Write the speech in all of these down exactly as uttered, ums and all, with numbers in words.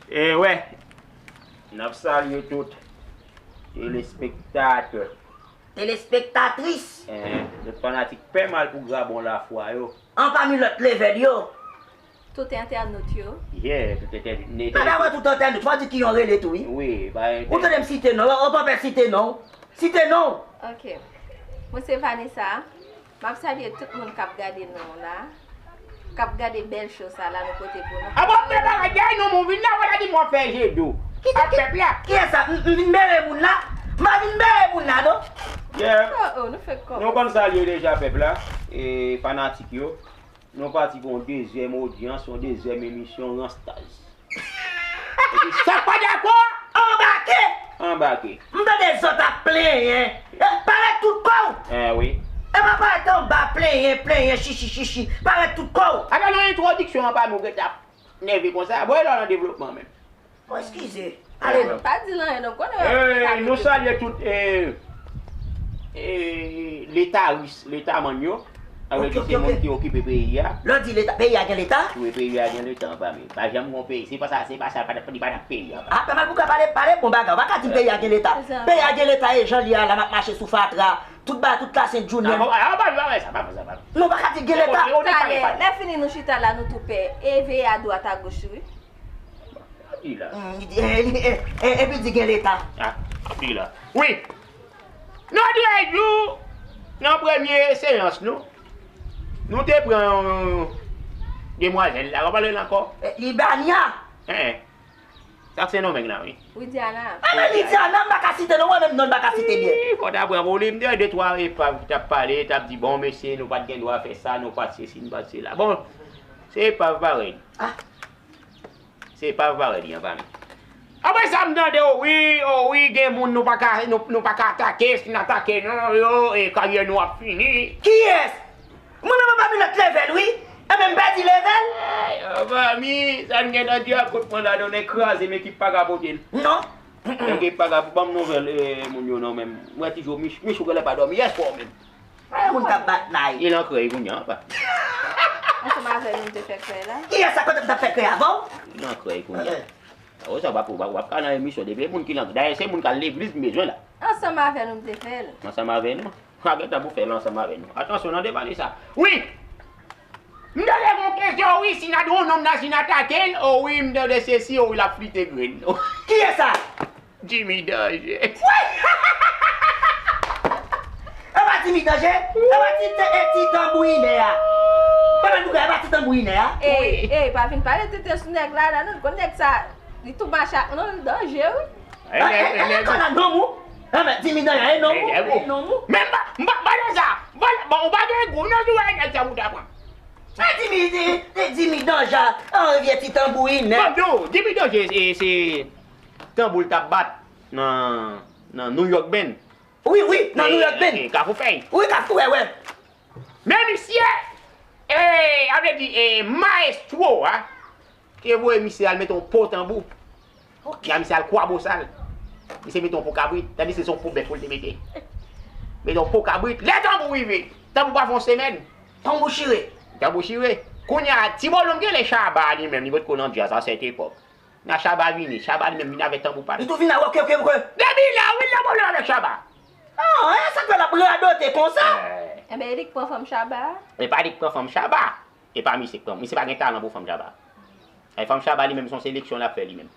E wè, n ap salye tout telespektatè, telespektatris, eh, tout fanatik Pè Mal pou Grabon Lafwa yo. Anpami lòt levèl yo. Tout entènot yo. Yeah, tout entènot. Gade wè tout entènot, fò di ki yon rele tou, wi. Wi, ba entènot. Ou tande m site non, ou pa pè site non. Site non. Ok. Mwen se Vanessa. M ap salye tout moun k ap gade nou la, k ap gade bèl show sa la nou pote pou nou. A bon, men bagay, dèyè nou, moun vin la, wè la di mwen fè je dou. Ak pèp la. Kiyès sa? M, m vin bere moun la? M pa vin bere moun la, non. Yeah. Oh, oh, nou fèk kòmanse. Nou konn salye deja pèp la, e fanatik yo. Nou pati pou yon dezyèm odyans, yon dezyèm emisyon Ranstaz. Epi sa k pa dakò, anbake! Anbake. M tande zòt ap plenyen. Eh, parèt tout kò w! Eh wi. E pa parèt anba plenyen, plenyen, chichi, chichi. Parèt tout kò w! Atò nan entwodiksyon an pa nou gentan ap nève konsa. Bon, e lè w nan devlopman menm. Bon, eskize. Ale non. Pa di l anyen non, konnen w ap... Eh, nou salye tout, eh, eh, letaris, letamann yo. Sa vle di se moun ki okipe peyi a. Lè w di leta, peyi a gen leta? Wi, peyi a gen leta anba men. Pa janm gon peyi. Se pa sa, se pa sa, pa, li pa nan peyi a. A, Pè Mal, pou ka pale, pale bon bagay. Ou pa ka di peyi a gen leta. Peyi a gen leta e jan li a la, m ap mache sou fatra. Tout ba, tout la sent jounen. A bon, a, pa, pa, pa, sa, pa, pa, sa, pa. Non, ou pa ka di gen leta. Talè, lè fini nou chita la, nou tou pè. E veye adwat agoch, wi. Li la. Hmm, li di, eh, li, eh, eh, epi di gen leta. Ah, li la. Wi. Nan dènye jou, nan premye seyans nou, nou te pran demwazèl la, w ap pale l ankò? Eh, Libania. Eh, eh. Sa k Sendomeng la, wi. Widiana. Ah, men Lidiana, m pa ka site non, mwen menm non, m pa ka site byen. Ii, fò ta pran pou li, m te wè de twa epav ki t ap pale, t ap di, bon, mesye, nou pa t gen dwa fè sa, nou pa t sesi, nou pa t sela. Bon, se epav parèy. Ah. Se pa vre li anba men. Apre sa, m tande, o wi, o wi, gen moun nou pa ka, nou, nou pa ka atake, si n atake nou, yo, e karyè nou ap fini. Kiyès? Mwen menm anpami lòt levèl, wi. Enben, m pèdi levèl. Ay, anpami, sa n gentan di a, kout pran ladan, nèg kraze, men ekip pa ka pote l. Non. Ekip pa ka, ban m nouvèl, e, moun yo non, menm. Mwen ti jo, Mich-, Michou genlè pa dòmi yè swa menm. Ay, moun k ap bat nay. Li nan krèy kounye a, pa. Ansanm avè nou, m te fè krèy la. Kiyès sa kote m t ap fè krèy avè w? Li nan krèy kounye a. Eh. Sa w, sa w ap, w ap, w ap ka nan emisyon depi moun ki nan, dayè se moun k al legliz m bezwen la. Ansanm avè nou, m te fè l. Ansanm avè nou? A, gentan pou fè l ansanm avè nou. Atansyon, nan devane sa. Wi! M tande gon kesyon, wi, si n a di yon nonm nan, si n atake l, o wi, m tande sesi, o wi, l ap flite grenn. Kiyès sa? Jimmy Danje. E pa Jimmy Danje? E pa ti, ti, e ti tanbourinè a? Pandan nou gade, e pa ti tanbourinè a? Ey, ey, pa vin pale tenten sou nèg la, la, non, konn nèg sa, li tou mache ak non, li danje, wi. E, e, e, e, non, non, non, non, non, Jimmy Danje, e non, e, e, non, non. Men m pa, m pa, m pa nan sa. Bon, bon, ou pa gen gou, non, si w wè nèg sa, ou ta pran. E Jimmy, e, e Jimmy Danje, an vye ti tanbourinè. Bon, non, Jimmy Danje, e, se tanbou l t ap bat nan, nan New York Band. Wi, wi, nan New York Band. E, e, Kafou Fèy. Wi, Kafou, wè, wè. Men misye, e, a vle di, e, maestro a, te voye misye al mete yon po tanbou. Ok. Ya misye al kwabosal. Misye mete yon po kabrit, tandis se yon po bèf pou l te mete. Mete yon po kabrit. Lè tanbou rive, tanbou pa fè yon semèn. Tanbou chire. Tanbou chire. Kounye a, ti Bolo m gen lè Shabba li menm, li potko nan djaz a sèt epòk. Nan Shabba vini, Shabba li menm vini avèk tanbou pa l. Li tou vini la, ok, ok, ok. Depi la, wi, l nan pwoblèm avèk Shabba. Ah, e sa k fè l ap radote konsa? Eh. Enben, e li k pran fanm Shabba? E pa li k pran fanm Shabba. E pa misye k pran. Misye pa gen talan pou fanm Shabba. E fanm Shabba li menm, se yon seleksyon l ap fè li menm.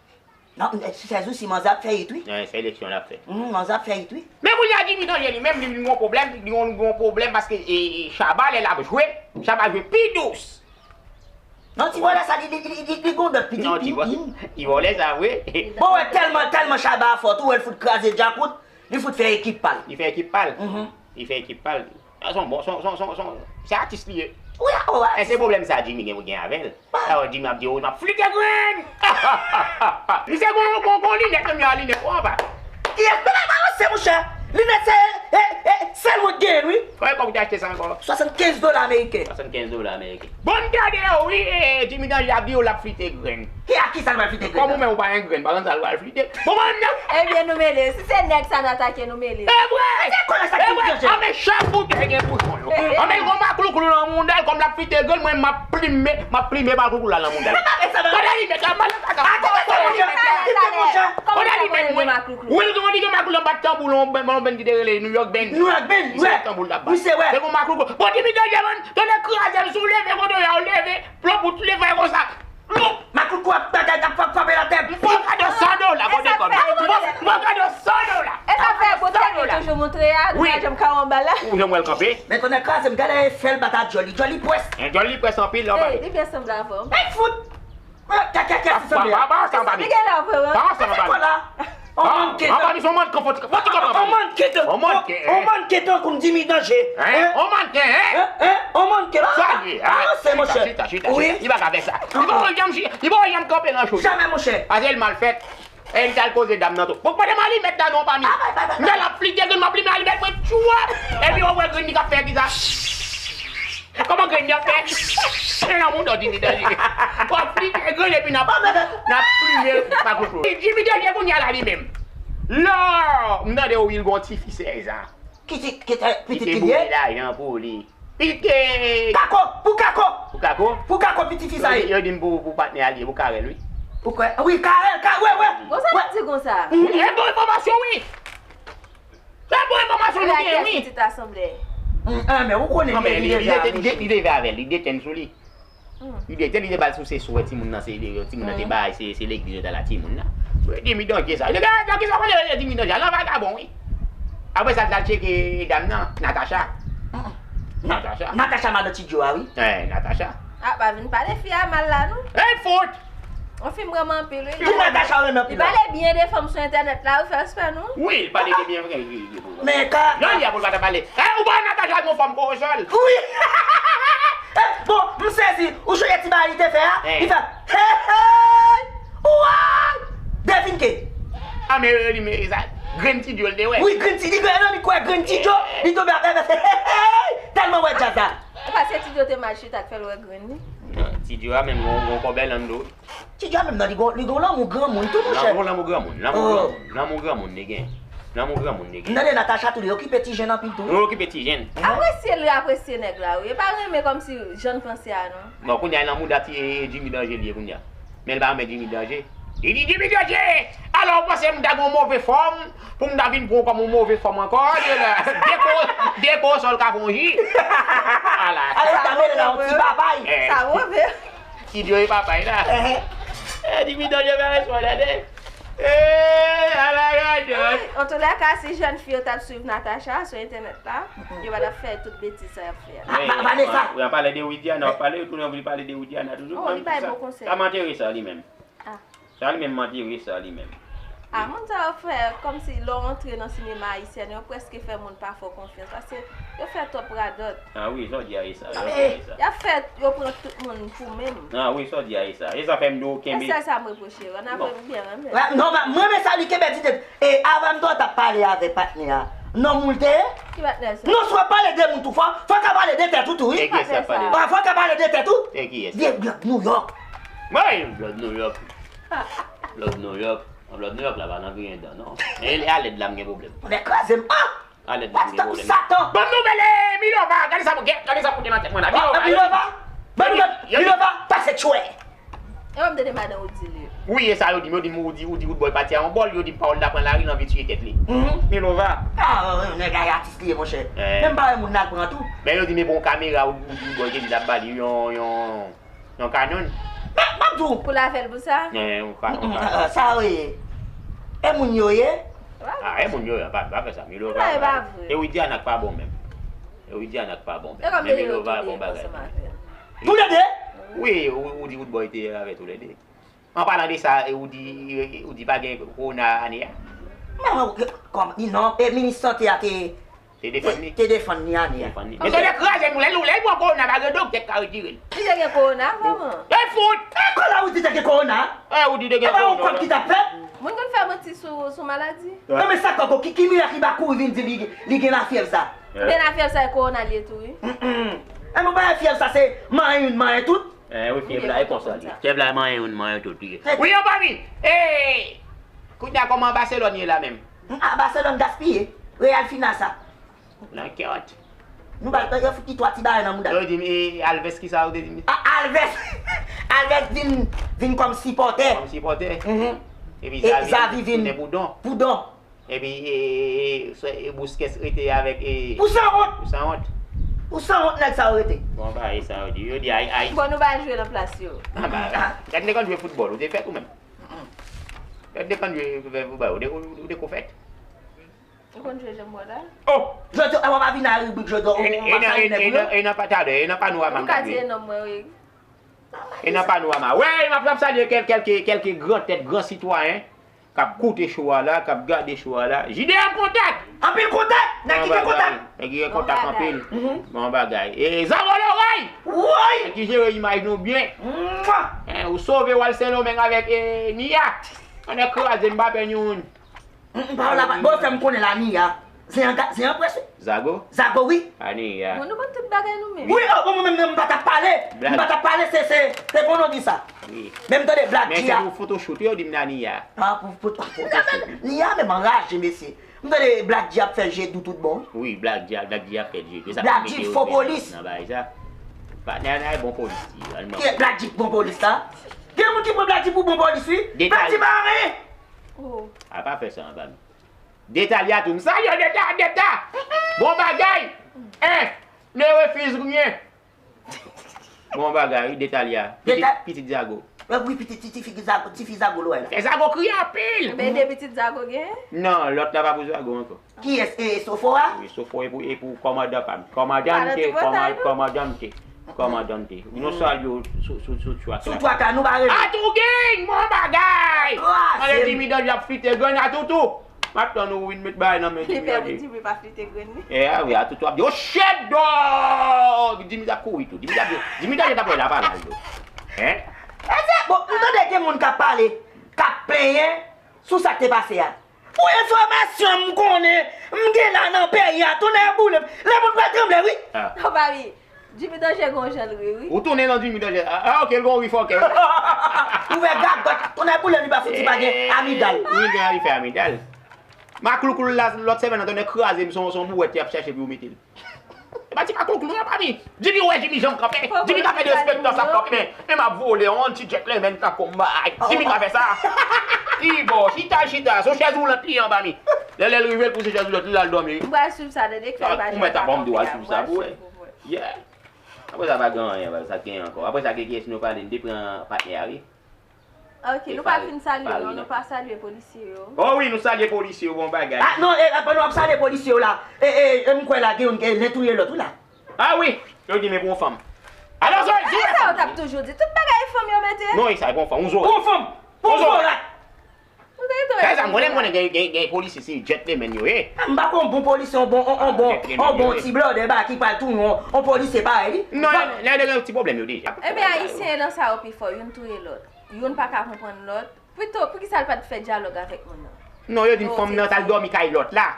Non, sèzousi manzè ap fè it, wi. Eh, seleksyon l ap fè. Hmm, manzè ap fè it, wi. Men kounye a, Jimmy Danje li menm, li vin gon pwoblèm, li gon, gon pwoblèm paske, e, e, Shabba, lè l ap jwe, Shabba jwe pi dous. Non, ti vòlè sa, li, li, li, li, li gon dòt pi. Non, ti vòlè, ti vòlè sa, vre. Bon, wè, tèlman, tèlman Shabba fò, tou wè l fout kraze djakout, li fout fè ekip pa l. Li fè ekip pa l. Mhm. Li fè ekip pa l. A, se yon bon, se yon, se yon, se yon, se yon, se atis li ye. Wi, a, o, atis. E se pwoblèm sa Jimmy gen pou gen avè l. Alò, Jimmy ap di, o, m ap flite grenn. Li se gon, gon, gon linèt, menm jan linèt, ou anba. Kiyès? Men la pa ranse, monchè. Linèt se, e, e, sèl mwen k genyen l, wi. Konbyen kòb ou te achte sa ankò? Swasannkenz dola ameriken. Swasannkenz dola ameriken. Bon, m tande yo, wi, e, Jimmy Danje ap di yo l ap flite grenn. Ki ak ki sa l pral flite grenn? Kòm ou menm ou pa gen grenn, pa konn sa l pral flite. Bon, mwen menm. Ebyen, nou mele. Si se nèg sa n atake, nou mele. E vre! Se konnen sa ki vle di. Anben, chak boutèy gen bouchon yo. Anben, gon maklouklou nan mounda l, kòm l ap flite grenn, mwen, m ap plime, m ap plime maklouklou la nan mounda l. Kote li met la, mal nan kaka. Gen maklouklou. Wilson, li gen maklouklou, bat tanbou, lon, lon, lon, ki te rele New York Band. New York Band, wi. Se tanbou l ap bat. Misye, wi. Se kon maklouklou. Bon, Jimmy Danger, man, tande kraze m, si w leve, kote w ye, w leve, plop, ou leve konsa. Plop! Maklouklou ap bagay, ap frape, frape atè. M ba w kado san dola, bon, dekòm. M ba w kado san dola. E sa fè bout tèt li toujou moutre a, nou pa janm ka wè anba la. Ou janm wè l kanpe? Men tonnè kraze m, gade fè l bat a Jolly. Jolly pwès. Jolly pwès anpil, anba. Li byen sanble avè w. Ey, fout! Kè, kè, kè, se sanble. Pa, pa, pa, pa, li gen la vre, wi. Pa, pa, pa, pa. On mannequin. On mannequin, on mannequin tankou Jimmy Danger. Hein? On mannequin, hein? Hein? On mannequin, la. Sa ye, hein? Avanse, monchè. Chita, chita, chita. Wi. Li pa ka fè sa. Li pa janm chita, li pa janm kanpe nan cho. Jamè, monchè. Pase l mal fèt. E li t al koze dam nan tou. Bon, pandan m alimèt la non pa mi. M t al ap flite grenn, m ap limen alimèt mwen, tchwap! Epi w wè grenn li k ap fè kisa? Kòman grenn li ap fè? Se nan mouda w Jimmy Danger. W ap flite grenn epi n ap, n ap plimen maklouklou. Jimmy Danger kounye a la li menm. Lò, m tande w wi l gon ti fi sèz an. Ki ti, ki te, pitit ki te gen? Li te boule lajan pou li. Li te Kako! Pou Kako! Pou Kako? Pou Kako, piti fi sa ye. Yo di m pou, pou patnè a li ye, pou Karèl, wi. Pou kwè? Wi, Karèl, Ka-, wè, wè. Bon, sa w di konsa? E bon enfòmasyon, wi. E bon enfòmasyon nou gen, wi. Pitit asanble. Ah, men ou konnen li deja, li leve avè l, li detenn sou li. Li detenn, li te ba l sou se sou, wè timoun nan se, timoun nan te bay, se, se legliz yo t al a timoun nan. Jimmy Danger sa. Nèg la, nan kisa w konn rele Jimmy Danger? Al nan vagabon, wi. Apre sa, l t al tcheke dam nan, Natacha. Natacha. Natacha madan Ti Djo a, wi. Eh, Natacha. Ah, pa vin pale fi a mal la, non. Ey, fout! On fi m renmen anpil, wi. Ki Natacha w renmen anpil la? Li pale byen de fanm sou entènèt la, wi, fè respè, non. Wi, li pale de byen vre, wi, wi, wi. Men ka... Jan li a pou l pa ta pale. Eh, ou pa wè Natacha ak yon fanm Korozòl? Wi. Eh, bon, m sezi. Ou sonje ti bagay li te fè a? Li fè, hey, hey, ouay! Devinke. Ah, men, li, men, sa, grenn Ti Djo l te wè. Wi, grenn Ti, li grenn, li kwè grenn Ti Djo, li tonbe atè, fè, hey, hey, hey! Tèlman wè djaz la. E pa se Ti Djo te mal chita k fè l wè grenn li? Non, Ti Djo a menm gon, gon kòbè lan do. Ti Djo a menm nan, li gon, li gon lanmou granmoun tou, monchè. Lanmou, lanmou granmoun, lanmou granmoun, lanmou granmoun li gen. Lanmou granmoun li gen. Tande Natacha tou, li okipe ti jenn anpil tou. Li okipe ti jenn. Apresye li apresye nèg la, wi. E pa renmen kòmsi jan l panse a, non. Bon, kounye a, nan mouda ti, eh, Jimmy Danger li ye kounye a. Men l pa renmen Jimmy Danger. Li di, Jimmy Danger! Alò, ou panse m ta gen yon move fòm pou m ta vin pran w kòm yon move fòm ankò? Ala, de ko, de ko sòl ka fè yon ji. Ala, ala, sa ta mele la yon ti papay. Eh. Sa move. Ti Djo e papay la. Eh, Jimmy Danger fè respè, tande. Eh, ala gadòt. Antoulèka, si jèn fi yo t ap swiv Natacha sou entènèt la, yo pa t ap fè tout betiz sa y ap fè a. Ah, Va-, Vanessa. Wi, w ap pale de Widiana, w ap pale, ou tounen anvi pale de Widiana toujou. Oh, li bay bon konsèy. Sa m antere sa li menm. Ah. Sa li menm m antere sa li menm. Ah, moun sa yo fè kòmsi lè w antre nan sinema ayisyen, yo prèske fè moun pa fè w konfyans, paske yo fè twòp radòt. Ah wi, sa w di a e sa, sa w di a e sa. Y ap fè yo pran tout moun pou menm. Ah wi, sa w di a e sa. E sa fè m di w kenbe. E sèl sa m repwoche yo, ann apre m byen renmen. Non, mwen renmen sa li kenbe di tèt. E avan m t ap pale avèk patnè a. Non, moun te ye? Ki patnè sa? Non, si w ap pale de moun tou, fò, fò w ka pale de tèt ou tou, wi. E kiyès k ap pale? Ah, fò w ka pale de tèt ou. E kiyès? De Blòd New York. Mwen, Blòd New York. Blòd New York. Blòd New York la pa nan griyen dan, non. E, e a lèd la m gen pwoblèm. Mwen kraze m. Ah! A lèd la m gen pwoblèm. Satan! Bòn nouvèl, eh, Milova, gade sa, gade sa pote nan tèt mwen la. Milova, Milova, bòn nouvèl, Milova, pase tchwè. E wè m tande madan Woody li. Wi, e sa yo di m, yo di m Woody, Woody Woodboy pati a yon bòl, yo di m Paul ta pran lari, l anvi tiye tèt li. Milova. Ah, nèg la e atis li ye, monchè. Menm pa wè moun nan al pran tou. Men yo di m e bon kamera Woody Woodboy te di l ap ba li yon, yon, yon Canon. Men, m ap di w. Pou l avè l pou sa? Yon Canon. Sa yo ye. E moun yo ye? Ah, e moun yo ye, pa, pa fè sa. Milova. E Widiana k pa bon menm. E Widiana k pa bon menm. Men Milova bon bagay. Toulède? Wi, Woody Woodboy te avè toulède. An palan de sa, e Woody, e Woody pa gen kowona ane a? Manman, kòm, di non, e minis sante a te, te defann li, te defann li ane a. Men tande kraze nou, lè, lè l pran kowona, pa gen doktè k ka retire l. Li te gen kowona, manman? E fout! E kote Woody te gen kowona? E Woody te gen kowona. E pa yon kòb ki t ap fèt? Moun konn fè manti sou, sou maladi. Non, men sa k poko, ki, ki mirak li pa kouri vin di li, li gen lafyèv sa? Li gen lafyèv sa, e kowona li ye tou, wi. E mwen pa gen fyèv sa, se manyen youn, manyen tout. Eh, wi, fyèv la e konsa li ye. Fyèv la manyen youn, manyen tout li ye. Wi, yon pami. Eh, kounye a kòman Baselòn ye la menm? Ah, Baselòn gaspiye. Real fina sa. Nan kèt. Nou ba yo fouti twa ti bagay nan mouda. Yo di m, eh, Alves, kisa yo te di m? Ah, Alves. Alves vin, vin kòm sipòtè. Kòm sipòtè? Mhm. Epi Xavi vin pou don. Pou don. Epi e, e, e, e Busquets rete avèk e, pou sanwont. Pou sanwont. Pou sanwont nèg sa yo rete. Bon, pa e sa yo di. Yo di ay, ay. Bon, nou pa jwe nan plas yo. Ah, ba, gad nèg an jwe foutbòl, ou te fèt ou menm. Gad nèg an jwe foutbòl, ou te, ou te ko fèt. Ou konn jwe janm wè la? Oh! Jodi a, w ap vin nan ribrik jodi a, ou, ou pa salye nèg yo? E nan, e nan, e nan patalè, e nan panorama m ka di. Ou ka di e nonm mwen, wi. E nan panorama. Wi, m ap, m ap salye kèl-, kèlke, kèlke gran tèt, gran sitwayen k ap koute cho a la, k ap gade cho a la. J D M kontak! Anpil kontak! Nèg ki gen kontak! Nèg ki gen kontak anpil. Bon bagay. E Zago Loray! Woy! Nèg ki jere imaj nou byen. Mwa! Ou sove w al Sendomeng avèk, e, Nia. Ann kraze m pa pè ni youn. M, m pa la, bon, fè m konnen la, Nia. Se an ga-, se an près, wi. Zago? Zago, wi. A Nia. Bon, nou konn tout bagay nou menm. Wi, oh, bon, mwen menm, m pa t ap pale. M pa t ap pale, se, se, se bon nou di sa. Wi. Men m tande Black G a. Men se pou photoshoot, yo di m la Nia. Ah, pou, pou, pou, Nia menm anraje, mesye. M tande Black G ap fè je dou tout bon, wi. Wi, Black G, Black G ap fè je dou. Black G fo polis. Nan bagay sa. Patnè a bon polis. Ki Black G bon polis la? Gen moun ki pran Black G pou bon polis, wi. Black G pa anyen. Oh. A pa fè sa anba nou. Deta li a tou. M salye Deta, Deta. Bon bagay. Hein, ne refuse rien. Bon bagay, wi, Deta li a. Pitit, pitit Zago. Wi, pitit, ti, ti fi Zago, ti fi Zago lwè la. Fè Zago kriye anpil. Men de pitit Zago gen? Non, lòt la pa pou Zago ankò. Kiyès? E, Sofo a? Wi, Sofo e pou, e pou kòmandan pa m. Kòmandante, kòma-, kòmandante. Kòmandante. Nou salye w sou, sou, sou Twaka. Sou Twaka, nou pa rele. Atou gang, bon bagay! Mande Jimmy Danje ap flite grenn Atou tou. M ap tann ou vin met bagay nan men Jimmy Danje. Li pè Jimmy pa flite grenn li. E, a wi, Atou tou ap di, oh shit, dog! Jimmy t ap kouri tou. Jimmy t ap, Jimmy Danje t ap wè la pa la l tou. Hein? Bon, m tande gen moun k ap pale, k ap plenyen sou sa k te pase a. Pou enfòmasyon m konnen, m gen la nan peyi a, tonè boule m. Lè moun pral tranble, wi. Ah. Non, papi, Jimmy Danje gon jan l ri, wi. Ou tounen nan Jimmy Danje. Ah, ah, ok, l gon ri fòkè. Ou wè gagòt, tonè boule m, li pa fouti pa gen amidal. Wi, gen li fè amidal. Maklouklou la, lòt semèn nan, tonè kraze m, se yon, se yon bouwèt y ap chèche pou yo mete l. E pa ti maklouklou non, papi. Jimmy wè Jimmy jan m kanpe. Jimmy ka fè derespektan sa kanpe, men, men m ap vole, yon ti djèt lè men tankou m bay. Jimmy ka fè sa. Li bon, chita, chita, se yon chèz woulant li anba mi. Lè, lè l rive, l pouse chèz woulant li, l al dòmi. M pral swiv sa, tande, klè pa jan sa kanpe a. Ou mèt ap ban m dwa swiv sa pou wè. Yeah. Apre sa, pa gen anyen, sa k gen ankò. Apre sa, gen kiyès nou pale, n te pran patnè a, wi. Ok, nou pa fin salye, non, nou pa salye polisye yo. Oh wi, nou salye polisye yo, bon bagay. Ah, non, e, apa nou ap salye polisye yo la? E, e, e, m kwè la, gen youn gen len touye lòt, wi la. Ah wi, yo di men pou yon fanm. Alò, Zoe, Zoe, e sa yo t ap toujou di, tout bagay fanm yo mete. Non, e sa, pou yon fanm, yon Zoe. Pou yon fanm, pou yon Zoe. Fè sa, mwen, mwen, gen, gen, gen polisye, se djèt lè men yo ye. M pa konn bon polisye, on bon, on, on bon, on bon ti blòdè ba ki pral touye on, on polisye parèy li. Non, lè, lè, gen ti pwoblèm yo deja. Ebyen, ayisyen nan sa yo pi fò, youn touye lòt. Youn pa ka konprann lòt. Pito, poukisa l pa t fè dyalòg avèk moun nan? Non, yo di m fanm nan t al dòmi kay lòt la.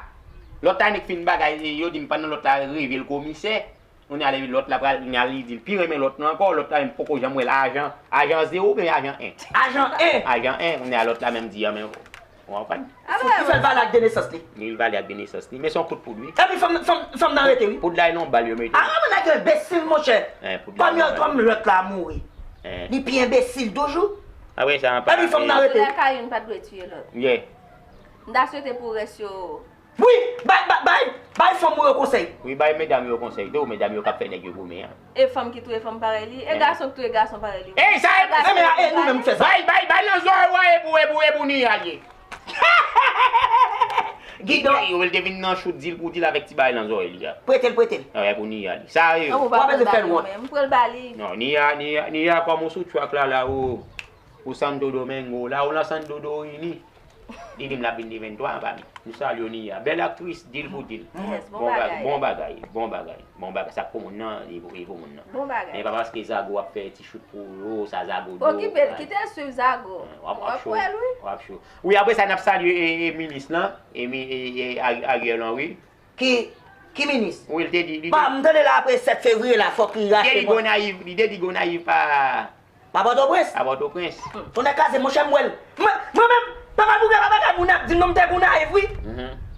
Lòt la, nèg fin bagay, yo di m pandan lòt la reve l komisè. Kounye a, lè lòt la pral, kounye a, li di l pi renmen lòt la ankò. Lòt la menm poko janm wè l ajan, ajan zewo oubyen ajan en? Ajan en! Ajan en, kounye a, lòt la menm di, an, men, w konprann? Ki fè l vale ak de nesans li. Li vale ak de nesans li, men se yon kout poud, wi. Epi fanm, fanm, fanm nan rete, wi. Poud la, e nan bal yo mete. Ah, men nèg yo enbesil, monchè. Kòm yo, kòm lòt la mouri. Li pi enbesil toujou. Apre sa, anpil. Epi fanm nan rete. Lè ka youn pa t dwe tiye lòt. Yeah. M ta swete pou rès yo. Wi, bay, bay, bay, bay fanm ou yo konsèy. Wi, bay medam yo konsèy tou, medam yo k ap fè nèg yo goumen an. E fanm ki touye fanm parèy li, e gason ki touye gason parèy li. Ey, sa e, e, men, e nou menm ki fè sa. Bay, bay, bay nan zòrèy ou a, e pou, e pou, e pou Nia l ye. Gidon. Yo, yo, l te vin nan chout dil pou dil avèk ti bagay nan zòrèy li a. Prete l, prete l. A, e pou Nia l ye. Sa e. Ou pa bezwen fè l wont. M pral ba li. Non, Nia, Nia, Nia, kòm ou sou track la, la, ou, ou Santo Domingo, la, ou nan Santo Dorini. Li di m l ap vin le venntwa anba mi. Nou salye w, Nia. Bèl aktris, dil pou dil. Yes, bon bagay, bon bagay, bon bagay, bon bagay. Sa k pou moun nan, li pou, li pou moun nan. Bon bagay. Men pa paske Zago ap fè ti chout pou yo, sa Zago di yo. Okipe l, kite l swiv Zago. W ap, w ap cho, w ap cho. W ap wè l, wi. W ap cho. Wi, apre sa, n ap salye, e, e, minis lan, e, mi-, e, e, Ari-, Ariel Henry. Ki, ki minis? Wi, li te di, li te... Ba, m tande la apre sèt fevriye la, fòk li rache. Li te di Gonayiv, li te di Gonayiv pa... Pa Pòtoprens? Pa Pòtoprens. Tonnè kraze, monchè, m wè l. Mwen, mwen menm, papa Bouga, papa Kamoun ap di m non, m te Gonayiv, wi.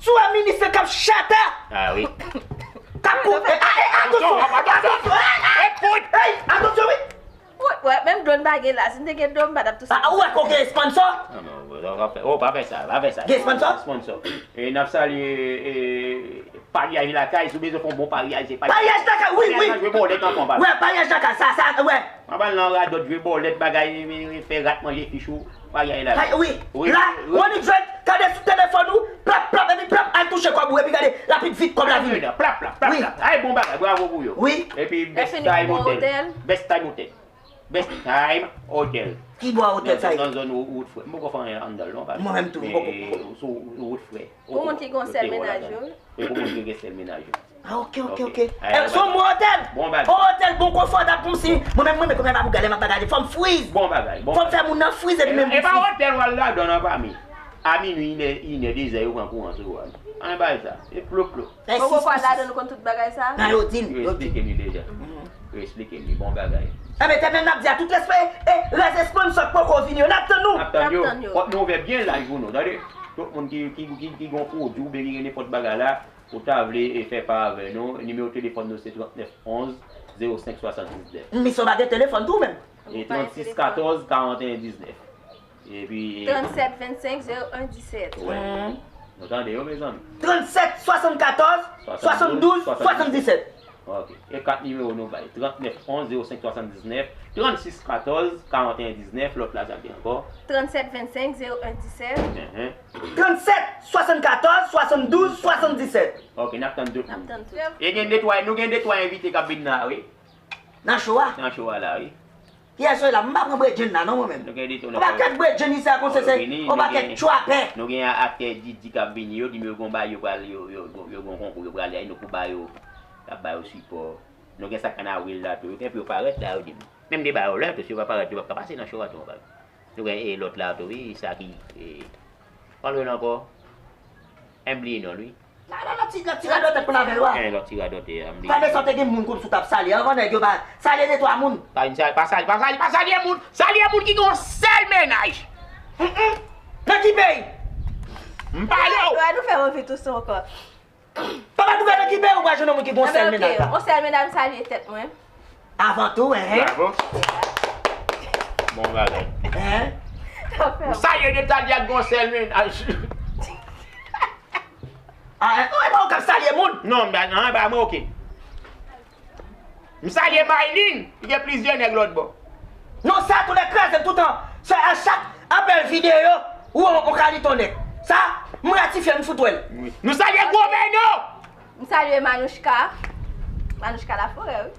Si w wè minis lan k ap chata. Ah wi. K ap kou-, e, a, e, atansyon, atansyon, e, e, ey, atansyon, wi. Wè, menm dlo n pa gen la. Si n te gen dlo, m pa t ap touse. Ah, ou wè ko gen sponsor? Non, non, non, pa fè, oh, pa fè sa, pa fè sa. Gen sponsor? Sponsor. E n ap salye, e, paryaj lakay, si w bezwen fè yon bon paryaj, se paryaj. Paryaj lakay, wi, wi. Paryaj jwe bòlèt ankò, pa. Wè, paryaj lakay, sa, sa, wè. Anba l nan radòt, jwe bòlèt, bagay, e, e, fè rat manje fich ou, paryaj lakay. Wi, la, Ronnie Dread, gade sou telefòn ou, plap, plap, epi plap, al touche kòb ou, epi gade, rapid vit, kòb la vini. Plap, plap, plap, plap. Ay, bon bagay, bravo pou yo. Wi. Epi Best Time Hotel. Best Time Hotel. Best Time Hotel. Ki bò a otèl sa ye? Nan zòn Wo-, Wout Frè. M poko fè anyen anndan l non, pa. Mwen menm tou, m poko. Men, sou Wout Frè. Pou moun ki gen sèl mennaj yo. E pou moun ki gen sèl mennaj yo. Ah, ok, ok, ok. Eh, se yon bon otèl. Bon bagay. Yon otèl bon konfòtab konsi. Mwen menm, mwen menm, kòman m ap gade, m ap gade, fò m friz. Bon bagay, bon bagay. Fò m fè moun nan friz epi menm. E pa otèl w al ladan nan pami. A minwi, inè, inè, dezè, yo pran kouran sou ou a. Anyen bagay sa. E plo, plo. Poko pral ladan, nou konn tout bagay sa. Nan yo di m, yo di m. Yo eksplike m li deja. Yo eksplike m li, bon bagay. Enben, tèt menm n ap di a tout respè, e rès sponsor k poko vini yo, n ap tann nou. N ap tann yo. N ap tann yo. Pòt nou ouvè byen laj pou nou, tande. Tout moun ki, ki, ki, ki gon pwodui oubyen ki gen nenpòt bagay la, ou ta vle, e, fè pa avè nou, nimewo telefòn nou se trannèf onz zewo senk swasanndiznèf. Misye pa gen telefòn tou menm. E trannsis katòz karanteyen diznèf. Epi, e, trannèf vennsenk zewo en disèt. Wè. Nou tande yo, mezanmi? Trannèf swasannkatòz swasanndouz swasanndisèt. Ok. E kat nimewo nou bay. Trannèf onz zewo senk swasanndiznèf, trannsis katòz karanteyen diznèf, lòt la sa ki ankò? Trannèf vennsenk zewo en disèt. Enhen. Trannèf swasannkatòz swasanndouz swasanndisèt. Ok, n ap tann tout moun. N ap tann tout. E gen de twa, nou gen de twa envite k ap vin la, wi. Nan show a? Nan show a la, wi. Yè sou la, m pa pran bredjenn la non, mwen menm. Nou gen de tou. Yon pakèt bredjenn isi a konse se yon pakèt tchwapè. Nou gen aktè Didi k ap vini, yo di m yo gon bagay yo pral, yo, yo, yo, yo gon konkou, yo pral, nou pou ba yo, y ap ba yo sipò. Nou gen sa k ann avril la tou, yo gen pou yo parèt la, yo di m. Menm de ba yo lè tou, si yo pa parèt, yo p ap ka pase nan show a tou, anpil. Nou gen, e, lòt la tou, wi, sa ki, e, kòman l rele ankò? M bliye non l, wi. La, la, la, ti, la, ti radòtè pou lavel wa. E, lòt ti radòtè a, m bliye. Fè de sa w te gen moun konsa w t ap salye. Anvan nèg yo pa salye de twa moun. Pa vin salye, pa salye, pa salye, pa salye moun. Salye moun ki gen yon sèl mennaj. Nan ki peyi? M pale w. Wè, nou fè anvi tou sou ankò. Papa, nou wè nan ki peyi ou pral jwenn yon moun ki gen yon sèl mennaj la. Yon sèl mennaj, m salye tèt mwen. Avan tou, hein? Bravo. Bon bagay. Hein? M salye Netalia k gon sèl mennaj. Ah, eh, oh, e pa ou k ap salye moun? Non, m pa, non, e pa mwen, ok. M salye Maylin, li gen plizyè nèg lòt bò. Non, sa tou lè kraze m toutan. Se a chak apèl videyo, ou on, on kalite on nèg. Sa, m ratifye, m fout wè l. Wi. Nou salye Gwo Veno! M salye Manouchka. Manouchka Laforè, wi.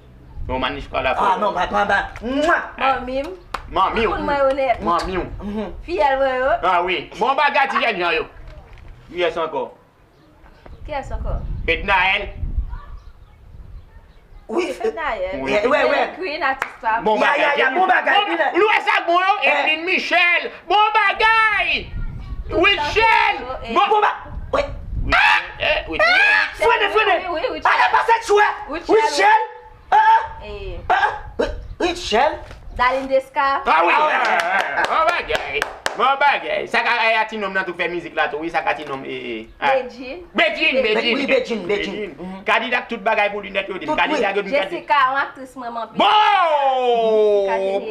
Non, Manouchka Laforè. Ah, non, pa, pa, pa. Mwa! Manmi m. Manmi w. Tout moun mwen yo nèt. Manmi w. Mhm. Fiyèl mwen yo. Ah, wi. Bon bagay, ti jèn jan yo. Kiyès ankò? Kiyès ankò? Ednaël. Wi. Ednaël. Wi. Wè, wè. Queen, atis pa m. Bon bagay. Ya, ya, ya, bon bagay. Bon, ou wè sa k bon, yo? Eh. Evelyn Michel. Bon bagay! Rutshelle! Bon, bon ba-, wi. Ah! Eh, Rutshelle. Frene, frene. Wi, wi, Rutshelle. Ale pase tchwè. Rutshelle. Rutshelle. Eh. Ah, ah. Ri-, Rutshelle. Darline Desca. Ah wi. Ah, ah, ah, ah. Bon bagay. Bon bagay. Sa ka, eh, a ti nonm nan tou fè mizik la tou, wi, sa ka ti nonm, eh, eh. Ah. Bedjine. Bedjine, Bedjine. Wi, Bedjine, Bedjine. Mhm. Cadillac tout bagay pou li nèt yo di m. Tout, wi. Cadillac yo di m. Jessica, yon aktris mwen renmen anpil. Bon!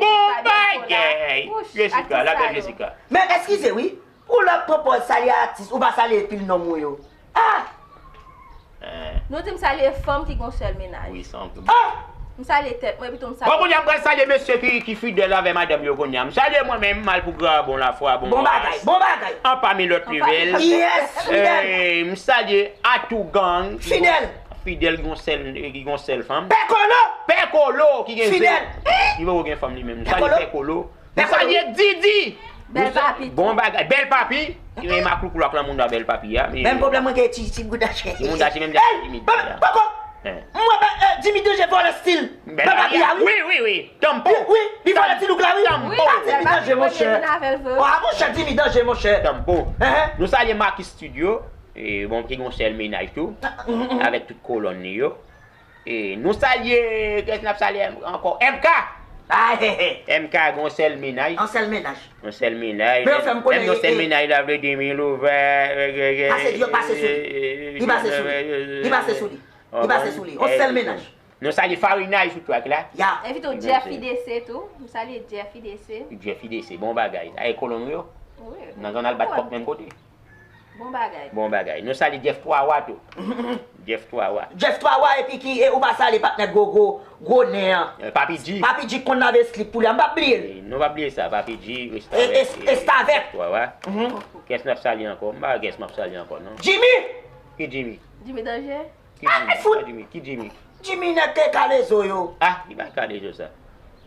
Bon bagay! Jessica, la bèl Jessica. Men, eskize, wi. Ou lè pran pòz salye atis, ou pa salye pil nonm ou yo. Ah! Eh. Nou di m salye fanm ki gon sèl mennaj. Wi, san pwoblèm. Ah! M salye tèt mwen, pito m salye. Bon, kounye a m pral salye mesye ki, ki fidèl avè madanm yo kounye a. M salye mwen menm, m al pou Grabon, Lafwa, bon bagay, bon bagay. An pami lòt level. Yes, fidèl. Eh, m salye Atougang. Fidèl. Fidèl ki gon sèl, ki gon sèl fanm. Pè Kolo. Pè Kolo ki gen zèl. Fidèl. Li poko gen fanm li menm. M salye Pè Kolo. M salye Didi. Bèl Papi. Bon bagay. Bèl Papi. Men maklouklou ak lanmounda Bèl Papi a. Menm pwoblèm mwen gen ti, ti bout danje. Ti bout danje menm jan Dimitri a. Poko. M wè Jimmy Danje vòlè stil. Bèl Papi a, wi. Wi, wi, wi. Tanpo. Wi, li vòlè ti louk la, wi. Tanpo. Jimmy Danje, monchè. Ah, monchè, Jimmy Danje, monchè. Tanpo. Nou salye Marcus Studio. E, bon, ki gon sèl mennaj tou. Avèk tout kolòn li yo. E, nou salye, kiyès n ap salye ankò? M K! Ah, he, he. M K gon sèl mennaj. Yon sèl mennaj. Yon sèl mennaj. Men yo fè m konnen, menm yon sèl mennaj la vle di mil ouvè. Pase, yo pase sou li. Li pase sou li. Li pase sou li. Li pase sou li. Yon sèl mennaj. Nou salye Farinay sou track la. Ya. Envite w Jeff I D C tou. M salye Jeff I D C. Jeff I D C, bon bagay. Sa e kolon nou yo. Wi. Nan zòn al bat kòk menm kote. Bon bagay. Bon bagay. Nou salye Jeff Twa Wa tou. Jeff Twa Wa. Jeff Twa Wa epi ki e ou pa salye patnè gwo gwo gwo nen an. Papi G. Papi G konn lave slip pou li a. M p ap bliye l. Nou p ap bliye sa. Papi G, Restavèk. Restavèk. Twa Wa. Kiyès n ap salye ankò? M pa wè kiyès m ap salye ankò non. Jimmy! Ki Jimmy? Jimmy Danje. Ki Jimmy? Ki Jimmy? Ki Jimmy? Jimmy nèg ke kalezo yo. Ah, li bay kalezo sa.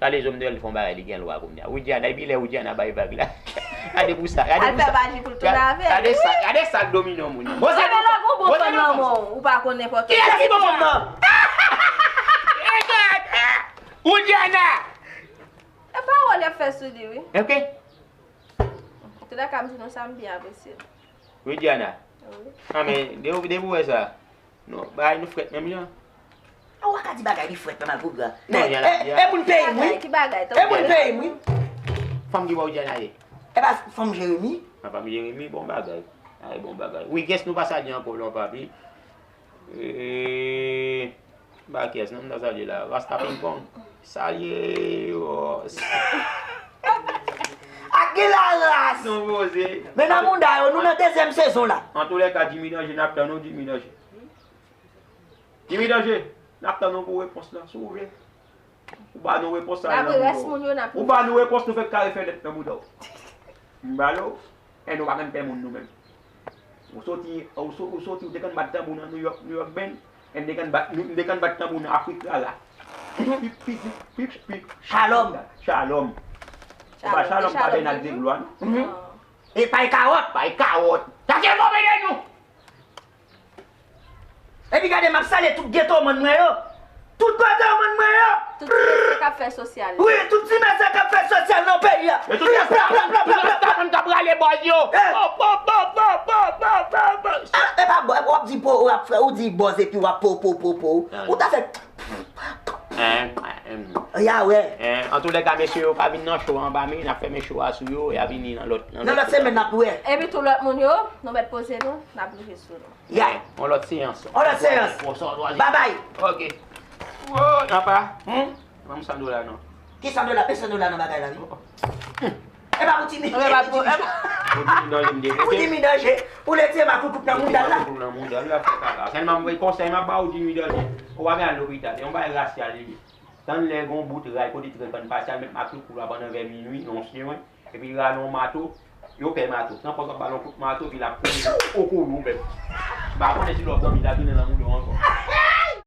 Kalezo m te wè l fè yon bagay li gen lwa kounye a. Widiana, epi lè Widiana bay vag la. Gade pou sa, gade pou sa. Al fè maji pou l tounen avè l. Gade sa, gade sa l domine yon moun. Bon, se bon, bon, bon, bon, bon, bon. Ou pa konn nenpòt. Kiyès ki bon fanm nan? Widiana! E pawòl y ap fè sou li, wi. Ok. Antouka, m di nou sa, m byen apresye l. Widiana. Wi. Ah, men, depi w wè sa. Non, bagay nou frèt menm jan. A w a ka di bagay li frèt pa mal pou gra. Men, e, e moun peyi m wi. Ki bagay? E moun peyi m wi. Fanm ki ba w djana ye? E pa fanm Jeremi? A fanm Jeremi, bon bagay. Ay, bon bagay. Wi, kiyès nou pa salye ankò non, papi? Eee, ba kiyès non, m ta salye la. Rasta Ping Pong. Salye yo. Ak gen laras! Non, poze. Men nan mouda yo, nou nan dezyèm sezon la. Antoulèka, Jimmy Danje, n ap tann ou, Jimmy Danje. Jimmy Danje, n ap tann ou pou repons lan, si w vle. Ou ba nou repons sa nan mouda w. Ou ba nou repons, nou fèk kare fè nèt nan mouda w. M ba l ou, e nou pa konn pè moun nou menm. Ou soti, ou soti, ou te konn bat tanbou nan New York, New York Band, e m te konn bat, m te konn bat tanbou nan Afrik Rara. Pip, pip, pip, pip, pip. Shalom. Shalom. Ou pa Shalom, Tabènak de Glwa, non? E pay kawòt, pay kawòt. Sa se move de nou! Epi gade m ap salye tout geto mann mwen yo. Tout geto mann mwen yo. Tout ti mesye k ap fè sosyal. Wi, tout ti mesye k ap fè sosyal nan peyi a. Tout rasta mann k ap rale bòz yo. E pa bòz, w ap di po, w ap fè, ou di bòz epi w ap po, po, po, po. Ou ta fè. Yawè. Antoulèka, mesye yo ka vin nan show anba men, n ap fèmen show a sou yo, y a vini nan lòt, nan lòt semèn n ap wè. Epi tou lòt moun yo, nou mèt poze nou, n ap rive sou nou. Ya. On lòt seyans. On lòt seyans. Babay. Ok. Wo, apa. Hmm? Ban m san dola non. Ki san dola? Peye san dola nan bagay la wi. E pa pou timi. Pou timi danje m depoze. Pou timi danje. Pou lè tye makoukout nan mouda l la. Makoukout nan mouda l la, fè kaka. Sèlman mwen konsèy m ap ba w timi danje. Ou pa vin al lopital. Se yon bagay rasyal li ye. Tann lè gon bout ray kote tren konn pase al met makoukout la pandan vè minwi, non se mwen. Epi l rale yon mato, yo pè mato. Nan pòs w ap ba l yon kout mato, epi l ap kouri, ou kouri ou menm. M pa konnen si lè w ap dòmi, l ap tounen nan mouda w ankò.